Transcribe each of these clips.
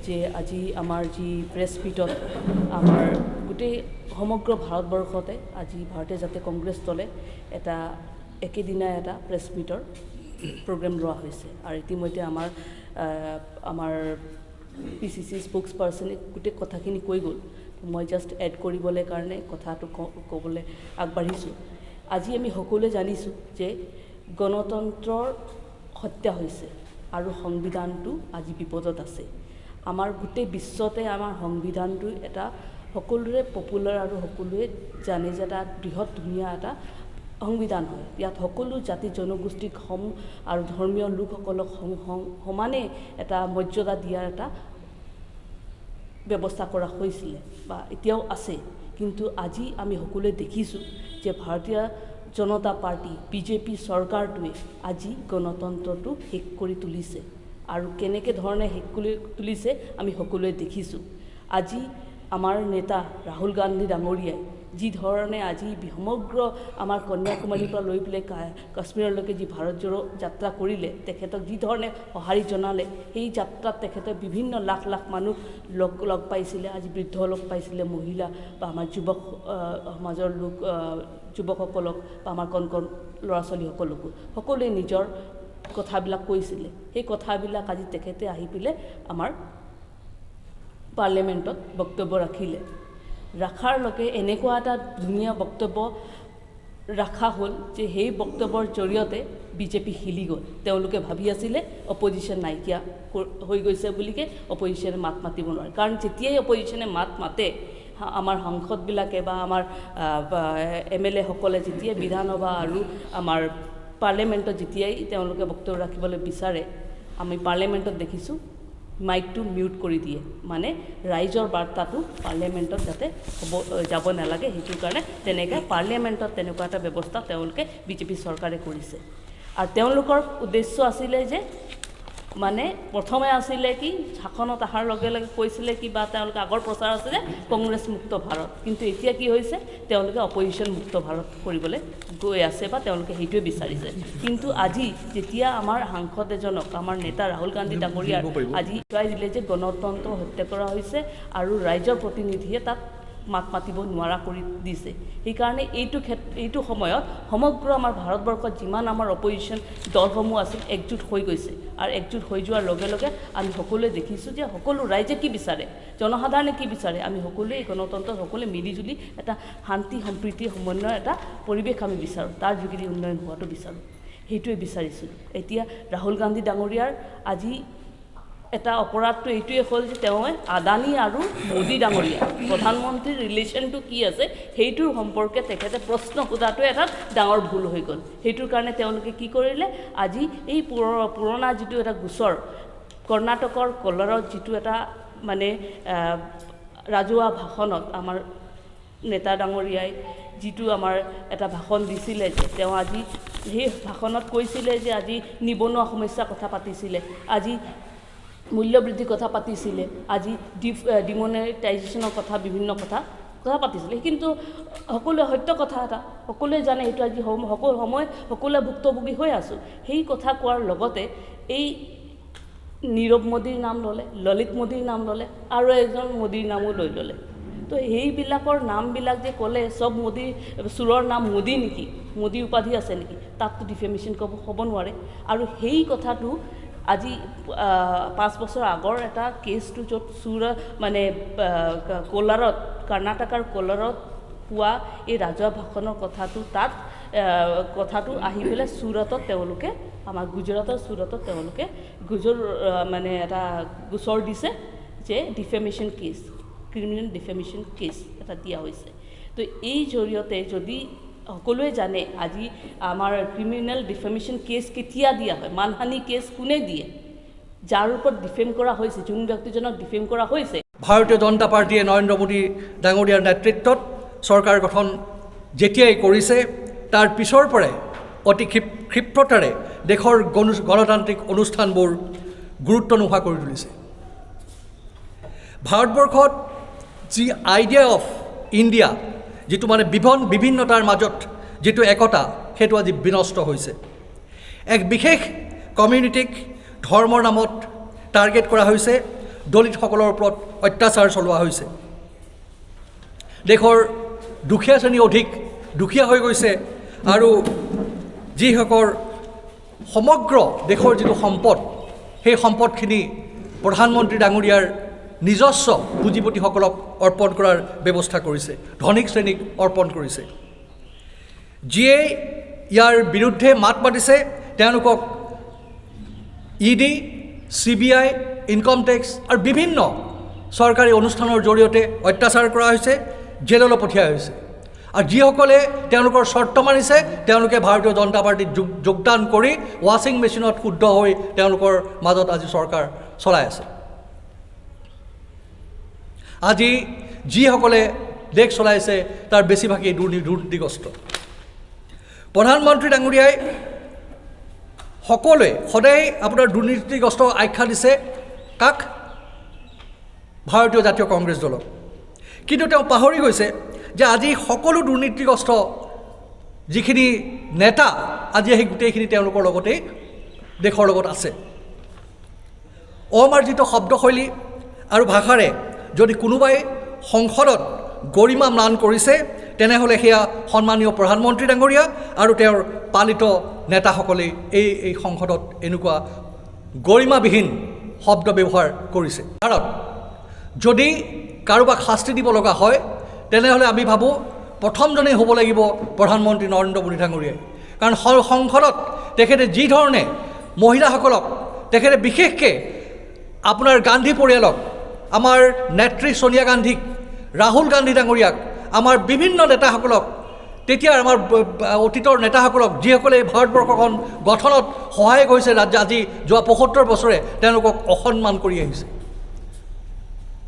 যে আজি আমাৰ যি প্ৰেছ মিটত আমাৰ গোটেই সমগ্ৰ ভাৰতবৰ্ষতে আজি ভাৰতীয় জাতীয় কংগ্ৰেছ দলে এটা একেদিনাই এটা প্ৰেছ মিটৰ প্ৰগ্ৰেম লোৱা হৈছে আৰু ইতিমধ্যে আমাৰ পিচিচি স্প'ক্স পাৰ্চনে গোটেই কথাখিনি কৈ গ'ল। মই জাষ্ট এড কৰিবলৈ কাৰণে কথাটো ক'বলৈ আগবাঢ়িছোঁ। আজি আমি সকলোৱে জানিছোঁ যে গণতন্ত্ৰৰ হত্যা হৈছে আৰু সংবিধানটো আজি বিপদত আছে। আমাৰ গোটেই বিশ্বতে আমাৰ সংবিধানটো এটা সকলোৰে পপুলাৰ আৰু সকলোৱে জানে যে এটা বৃহৎ ধুনীয়া এটা সংবিধান হয়। ইয়াত সকলো জাতি জনগোষ্ঠীক সম আৰু ধৰ্মীয় লোকসকলক সমানে এটা মৰ্যাদা দিয়াৰ এটা ব্যৱস্থা কৰা হৈছিলে বা এতিয়াও আছে। কিন্তু আজি আমি সকলোৱে দেখিছোঁ যে ভাৰতীয় জনতা পাৰ্টী, বিজেপি চৰকাৰটোৱে আজি গণতন্ত্ৰটো শেষ কৰি তুলিছে আৰু কেনেকৈ ধৰণে শেষ কৰি তুলিছে আমি সকলোৱে দেখিছোঁ। আজি আমাৰ নেতা ৰাহুল গান্ধী ডাঙৰীয়াই যি ধৰণে আজি সমগ্ৰ আমাৰ কন্যাকুমাৰীৰ পৰা লৈ পেলাই কাশ্মীৰলৈকে যি ভাৰত জোড়ো যাত্ৰা কৰিলে, তেখেতক যি ধৰণে সঁহাৰি জনালে, সেই যাত্ৰাত তেখেতে বিভিন্ন লাখ লাখ মানুহ লগ পাইছিলে। আজি বৃদ্ধ লগ পাইছিলে, মহিলা বা আমাৰ যুৱক সমাজৰ লোক, যুৱকসকলক বা আমাৰ কণ কণ ল'ৰা ছোৱালীসকলকো সকলোৱে নিজৰ কথাবিলাক কৈছিলে। সেই কথাবিলাক আজি তেখেতে আহি পেলাই আমাৰ পাৰ্লিয়ামেণ্টত বক্তব্য ৰাখিলে। ৰাখাৰ লগে এনেকুৱা এটা ধুনীয়া বক্তব্য ৰখা হ'ল যে সেই বক্তব্যৰ জৰিয়তে বিজেপি হিলি গ'ল। তেওঁলোকে ভাবি আছিলে অপজিশ্যন নাইকিয়া হৈ গৈছে বুলিকে অপজিশ্যনে মাত মাতিব নোৱাৰে, কাৰণ যেতিয়াই অপজিশ্যনে মাত মাতে আমাৰ সাংসদবিলাকে বা আমাৰ এম এল এসকলে যেতিয়াই বিধানসভা আৰু আমাৰ পাৰ্লিয়ামেণ্টত যেতিয়াই তেওঁলোকে বক্তব্য ৰাখিবলৈ বিচাৰে, আমি পাৰ্লিয়ামেণ্টত দেখিছোঁ মাইকটো মিউট কৰি দিয়ে, মানে ৰাইজৰ বাৰ্তাটো পাৰ্লিয়ামেণ্টত যাতে হ'ব যাব নালাগে, সেইটো কাৰণে তেনেকৈ পাৰ্লিয়ামেণ্টত তেনেকুৱা এটা ব্যৱস্থা তেওঁলোকে বিজেপি চৰকাৰে কৰিছে। আৰু তেওঁলোকৰ উদ্দেশ্য আছিলে যে মানে প্ৰথমে আছিলে কি শাসনত অহাৰ লগে লগে কৈছিলে কি বা তেওঁলোকে আগৰ প্ৰচাৰ আছিলে কংগ্ৰেছ মুক্ত ভাৰত, কিন্তু এতিয়া কি হৈছে তেওঁলোকে অপজিশ্যন মুক্ত ভাৰত কৰিবলৈ গৈ আছে বা তেওঁলোকে সেইটোৱে বিচাৰিছে। কিন্তু আজি যেতিয়া আমাৰ সাংসদ এজনক, আমাৰ নেতা ৰাহুল গান্ধী ডাঙৰীয়াৰ আজি দেখুৱাই দিলে যে গণতন্ত্ৰ হত্যা কৰা হৈছে আৰু ৰাইজৰ প্ৰতিনিধিয়ে তাত মাত মাতিব নোৱাৰা কৰি দিছে, সেইকাৰণে এইটো সময়ত সমগ্ৰ আমাৰ ভাৰতবৰ্ষত যিমান আমাৰ অপজিশ্যন দলসমূহ আছিল একজোট হৈ গৈছে। আৰু একজোট হৈ যোৱাৰ লগে লগে আমি সকলোৱে দেখিছোঁ যে সকলো ৰাইজে কি বিচাৰে, জনসাধাৰণে কি বিচাৰে, আমি সকলোৱে এই গণতন্ত্ৰত সকলোৱে মিলিজুলি এটা শান্তি সম্প্ৰীতি সমন্বয়ৰ এটা পৰিৱেশ আমি বিচাৰোঁ, তাৰ যোগেদি উন্নয়ন হোৱাটো বিচাৰোঁ, সেইটোৱে বিচাৰিছিলোঁ। এতিয়া ৰাহুল গান্ধী ডাঙৰীয়াৰ আজি এটা অপৰাধটো এইটোৱে হ'ল যে তেওঁ আদানী আৰু মোদী ডাঙৰীয়া প্ৰধানমন্ত্ৰীৰ ৰিলেশ্যনটো কি আছে সেইটোৰ সম্পৰ্কে তেখেতে প্ৰশ্ন সোধাটোৱে এটা ডাঙৰ ভুল হৈ গ'ল। সেইটোৰ কাৰণে তেওঁলোকে কি কৰিলে, আজি এই পুৰণা যিটো এটা গোচৰ কৰ্ণাটকৰ কলাৰত যিটো এটা মানে ৰাজহুৱা ভাষণত আমাৰ নেতা ডাঙৰীয়াই যিটো আমাৰ এটা ভাষণ দিছিলে যে তেওঁ আজি সেই ভাষণত কৈছিলে যে আজি নিবনুৱা সমস্যাৰ কথা পাতিছিলে, আজি মূল্যবৃদ্ধিৰ কথা পাতিছিলে, আজি ডিমনেটাইজেশ্যনৰ কথা বিভিন্ন কথা পাতিছিলে। কিন্তু সকলোৱে সত্য কথা এটা সকলোৱে জানে, সেইটো আজি সকলো সময় সকলোৱে ভুক্তভোগী হৈ আছোঁ। সেই কথা কোৱাৰ লগতে এই নীৰৱ মোদীৰ নাম ল'লে, ললিত মোদীৰ নাম ল'লে আৰু এজন মোদীৰ নামো লৈ ল'লে। তো সেইবিলাকৰ নামবিলাক যে ক'লে চব মোদীৰ চোৰৰ নাম মোদী নেকি, মোদী উপাধি আছে নেকি, তাততো ডিফেমেশ্যন হ'ব নোৱাৰে। আৰু সেই কথাটো আজি 5 বছৰ আগৰ এটা কেছটো য'ত চোৰ মানে কোলাৰত, কৰ্ণাটকাৰ কোলাৰত হোৱা এই ৰাজহুৱা ভাষণৰ কথাটো তাত কথাটো আহি পেলাই চুৰটত তেওঁলোকে আমাৰ গুজৰাটৰ চুৰটত তেওঁলোকে গুজৰ মানে এটা গোচৰ দিছে যে defamation case, criminal defamation case এটা দিয়া হৈছে। তো এই জৰিয়তে যদি সকলোৱে জানে আজি আমাৰ ক্ৰিমিনেল ডিফেমেশ্যন কেছ কেতিয়া দিয়া হয়, মানহানি কেছ কোনে দিয়ে, যাৰ ওপৰত ডিফেম কৰা হৈছে, যোন ব্যক্তিজনক ডিফেম কৰা হৈছে। ভাৰতীয় জনতা পাৰ্টীয়ে নৰেন্দ্ৰ মোদী ডাঙৰীয়াৰ নেতৃত্বত চৰকাৰ গঠন যেতিয়াই কৰিছে তাৰ পিছৰ পৰাই অতি ক্ষিপ্ৰতাৰে দেশৰ গণতান্ত্ৰিক অনুষ্ঠানবোৰ গুৰুত্ব নোহোৱা কৰি তুলিছে। ভাৰতবৰ্ষত যি আইডিয়া অফ ইণ্ডিয়া, যিটো মানে বিভিন্নতাৰ মাজত যিটো একতা, সেইটো আজি বিনষ্ট হৈছে। এক বিশেষ কমিউনিটিক ধৰ্মৰ নামত টাৰ্গেট কৰা হৈছে। দলিতসকলৰ ওপৰত অত্যাচাৰ চলোৱা হৈছে। দেশৰ দুখীয়া শ্ৰেণী অধিক দুখীয়া হৈ গৈছে আৰু যিসকল সমগ্ৰ দেশৰ যিটো সম্পদ, সেই সম্পদখিনি প্ৰধানমন্ত্ৰী ডাঙৰীয়াৰ নিজস্ব পুঁজিপতিসকলক অৰ্পণ কৰাৰ ব্যৱস্থা কৰিছে, ধনিক শ্ৰেণীক অৰ্পণ কৰিছে। যিয়ে ইয়াৰ বিৰুদ্ধে মাত মাতিছে তেওঁলোকক ED, CBI, income tax আৰু বিভিন্ন চৰকাৰী অনুষ্ঠানৰ জৰিয়তে অত্যাচাৰ কৰা হৈছে, জেললৈ পঠিওৱা হৈছে। আৰু যিসকলে তেওঁলোকৰ চৰ্ত মানিছে তেওঁলোকে ভাৰতীয় জনতা পাৰ্টীত যোগদান কৰি ৱাশ্বিং মেচিনত শুদ্ধ হৈ তেওঁলোকৰ মাজত আজি চৰকাৰ চলাই আছে। আজি যিসকলে দেশ চলাইছে তাৰ বেছিভাগেই দুৰ্নীতিগ্ৰস্ত। প্ৰধানমন্ত্ৰী ডাঙৰীয়াই সকলোৱে সদায় আপোনাৰ দুৰ্নীতিগ্ৰস্ত আখ্যা দিছে কাক? ভাৰতীয় জাতীয় কংগ্ৰেছ দলক। কিন্তু তেওঁ পাহৰি গৈছে যে আজি সকলো দুৰ্নীতিগ্ৰস্ত যিখিনি নেতা আজি সেই গোটেইখিনি তেওঁলোকৰ লগতেই দেশৰ লগত আছে। অমাৰ্জিত শব্দশৈলী আৰু ভাষাৰে যদি কোনোবাই সংসদত গৰিমা ম্লান কৰিছে তেনেহ'লে সেয়া সন্মানীয় প্ৰধানমন্ত্ৰী ডাঙৰীয়া আৰু তেওঁৰ পালিত নেতাসকলেই এই সংসদত এনেকুৱা গৰিমাবিহীন শব্দ ব্যৱহাৰ কৰিছে। কাৰণ যদি কাৰোবাক শাস্তি দিব লগা হয় তেনেহ'লে আমি ভাবোঁ প্ৰথমজনেই হ'ব লাগিব প্ৰধানমন্ত্ৰী নৰেন্দ্ৰ মোদী ডাঙৰীয়াই। কাৰণ সংসদত তেখেতে যি ধৰণে মহিলাসকলক, তেখেতে বিশেষকৈ আপোনাৰ গান্ধী পৰিয়ালক, আমাৰ নেত্ৰী ছোনিয়া গান্ধীক, ৰাহুল গান্ধী ডাঙৰীয়াক, আমাৰ বিভিন্ন নেতাসকলক, তেতিয়া আমাৰ অতীতৰ নেতাসকলক যিসকলে এই ভাৰতবৰ্ষখন গঠনত সহায়ক হৈছে ৰাজ্য আজি যোৱা ৭৫ বছৰে তেওঁলোকক অসন্মান কৰি আহিছে।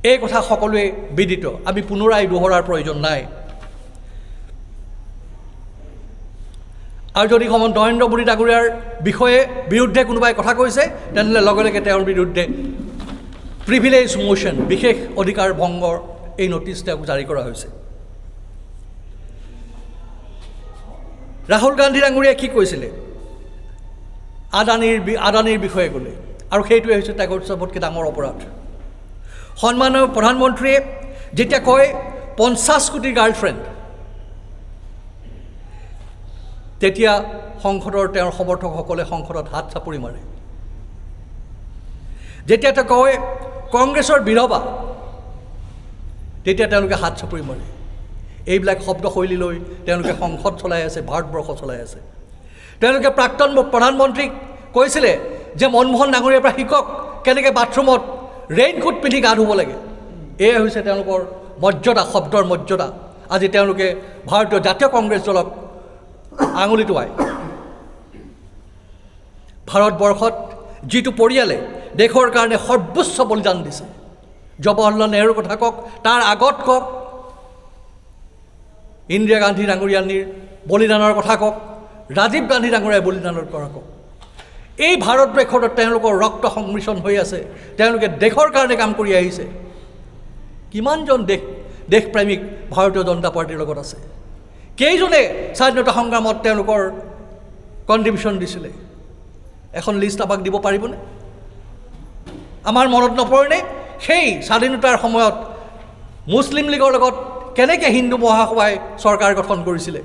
এই কথা সকলোৱে বিদিত, আমি পুনৰাই দোহৰাৰ প্ৰয়োজন নাই। আৰু যদি সময়ত নৰেন্দ্ৰ মোদী ডাঙৰীয়াৰ বিষয়ে বিৰুদ্ধে কোনোবাই কথা কৈছে তেনেহ'লে লগে লগে তেওঁৰ বিৰুদ্ধে প্ৰিভিলেজ মোশ্যন, বিশেষ অধিকাৰ ভংগৰ এই নটিচ তেওঁক জাৰি কৰা হৈছে। ৰাহুল গান্ধী ডাঙৰীয়াই কি কৈছিলে? আদানীৰ বিষয়ে ক'লে, আৰু সেইটোৱে হৈছে তেওঁৰ চবতকৈ ডাঙৰ অপৰাধ। সন্মানীয় প্ৰধানমন্ত্ৰীয়ে যেতিয়া কয় ৫০ কোটি গাৰ্লফ্ৰেণ্ড, তেতিয়া সংসদৰ তেওঁৰ সমৰ্থকসকলে সংসদত হাত চাপৰি মাৰে। যেতিয়া তেওঁ কয় কংগ্ৰেছৰ বিধৱা, তেতিয়া তেওঁলোকে হাত চাপৰি মাৰে। এইবিলাক শব্দশৈলী লৈ তেওঁলোকে সংসদ চলাই আছে, ভাৰতবৰ্ষ চলাই আছে। তেওঁলোকে প্ৰাক্তন প্ৰধানমন্ত্ৰীক কৈছিলে যে মনমোহন ডাঙৰীয়াৰ পৰা শিকক কেনেকৈ বাথৰুমত ৰেইনকোট পিন্ধি গা ধুব লাগে। এয়াই হৈছে তেওঁলোকৰ মৰ্যাদা, শব্দৰ মৰ্যাদা। আজি তেওঁলোকে ভাৰতীয় জাতীয় কংগ্ৰেছ দলক আঙুলি টোৱাই ভাৰতবৰ্ষত যিটো পৰিয়ালে দেশৰ কাৰণে সৰ্বোচ্চ বলিদান দিছে, জৱাহৰলাল নেহৰুৰ কথা কওক, তাৰ আগত কওক ইন্দিৰা গান্ধী ডাঙৰীয়ানীৰ বলিদানৰ কথা কওক, ৰাজীৱ গান্ধী ডাঙৰীয়াৰ বলিদানৰ কথা কওক, এই ভাৰতবৰ্ষত তেওঁলোকৰ ৰক্ত সংমিশ্ৰণ হৈ আছে। তেওঁলোকে দেশৰ কাৰণে কাম কৰি আহিছে। কিমানজন দেশপ্ৰেমিক ভাৰতীয় জনতা পাৰ্টীৰ লগত আছে? কেইজনে স্বাধীনতা সংগ্ৰামত তেওঁলোকৰ কণ্ট্ৰিবিউশ্যন দিছিলে? এখন লিষ্ট আমাক দিব পাৰিবনে? আমাৰ মনত নপৰেনে সেই স্বাধীনতাৰ সময়ত মুছলিম লীগৰ লগত কেনেকৈ হিন্দু মহাসভাই চৰকাৰ গঠন কৰিছিলে?